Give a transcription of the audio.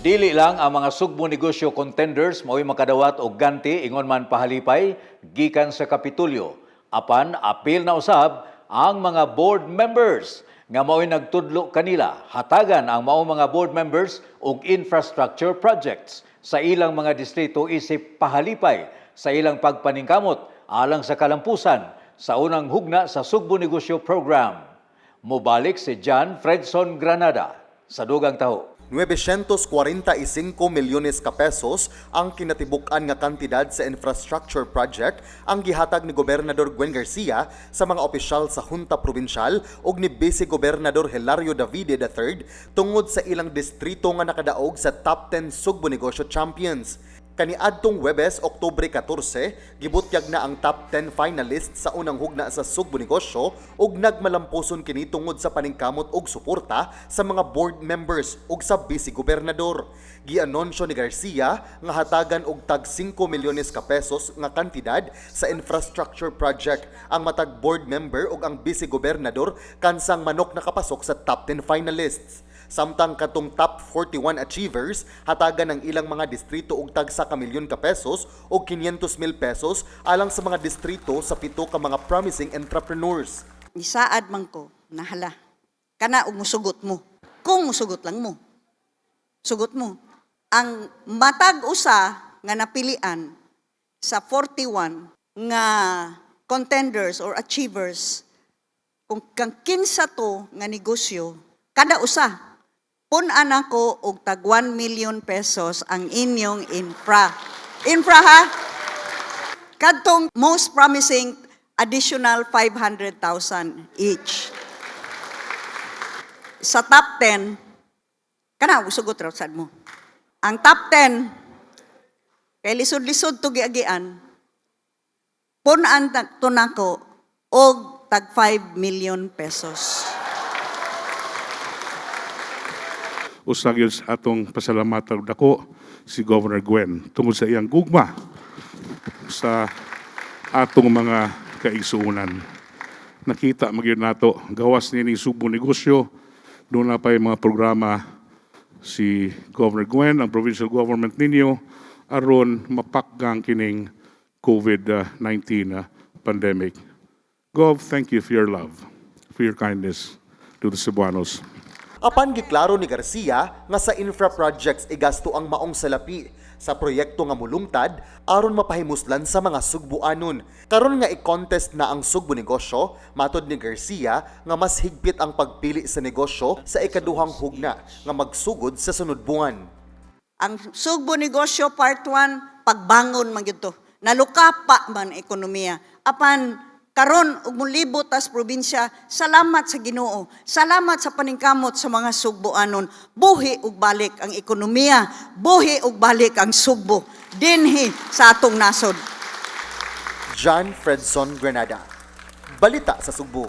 Dili lang ang mga Sugbo Negosyo contenders mao'y makadawat og ganti, ingon man pahalipay, gikan sa Kapitolyo. Apan apil na usab ang mga board members nga mao'y nagtudlo kanila. Hatagan ang maong mga board members og infrastructure projects sa ilang mga distrito isip pahalipay sa ilang pagpaningkamot alang sa kalampusan sa unang hugna sa Sugbo Negosyo Program. Mobalik si John Fredson Granada sa dugang taho. 945 milyones ka pesos ang kinatibuk-an nga kantidad sa infrastructure project ang gihatag ni Gobernador Gwen Garcia sa mga opisyal sa Junta Provincial ug ni Vice Gobernador Hilario Davide III tungod sa ilang distrito nga nakadaog sa top 10 Sugbo Negosyo Champions. Kaniadtong Webes, Oktubre 14, gibutyag na ang top 10 finalists sa unang hugna sa Sugbo Negosyo ug nagmalampuson kini tungod sa paningkamot og suporta sa mga board members ug sa vice gobernador. Gianunsyo ni Garcia nga hatagan og tag 5 milyones ka pesos nga kantidad sa infrastructure project ang matag board member ug ang vice gobernador kansang manok nakapasok sa top 10 finalists. Samtang katong top 41 achievers, hatagan ng ilang mga distrito og tagsa ka milyon ka pesos o 500 mil pesos alang sa mga distrito sa pito ka mga promising entrepreneurs. Nisaad man ko, nahala. Kana og musugot mo. Kung musugot lang mo. Sugot mo. Ang matag usa nga napilian sa 41 nga contenders or achievers, kung kang kinsa to nga negosyo, kada usa, pun-an ako og tag 1 million pesos ang inyong infra. Infra ha? Kadtong most promising, additional 500,000 each. Sa top 10, kana sugot raw sad mo. Ang top 10, kay lisod-lisod to giagian, pun-an to nako og tag 5 million pesos. Usa gyud sa atong pasalamatan dako si Governor Gwen tungod sa iyang gugma sa atong mga kaigsuonan. Nakita magyud nato gawas niini Sugbo Negosyo, duna pay mga programa si Governor Gwen, ang provincial government ninyo, aron mapakgang kining COVID-19 pandemic. Gov, thank you for your love, for your kindness to the Cebuanos. Apan giklaro ni Garcia nga sa infra projects igasto ang maong salapi sa proyekto nga mulungtad aron mapahimuslan sa mga Sugbuanon. Karon nga i-contest na ang Sugbo Negosyo, matod ni Garcia nga mas higpit ang pagpili sa negosyo sa ikaduhang hugna nga magsugod sa sunod buwan. Ang Sugbo Negosyo Part 1, pagbangon man gyud to. Nalukapa man ekonomiya. Apan karon ug molibot tas probinsya, salamat sa Ginoo. Salamat sa paningkamot sa mga Sugboanon. Buhi ug balik ang ekonomiya, buhi ug balik ang Sugbo dinhi sa atong nasod. John Fredson Granada. Balita sa Sugbo.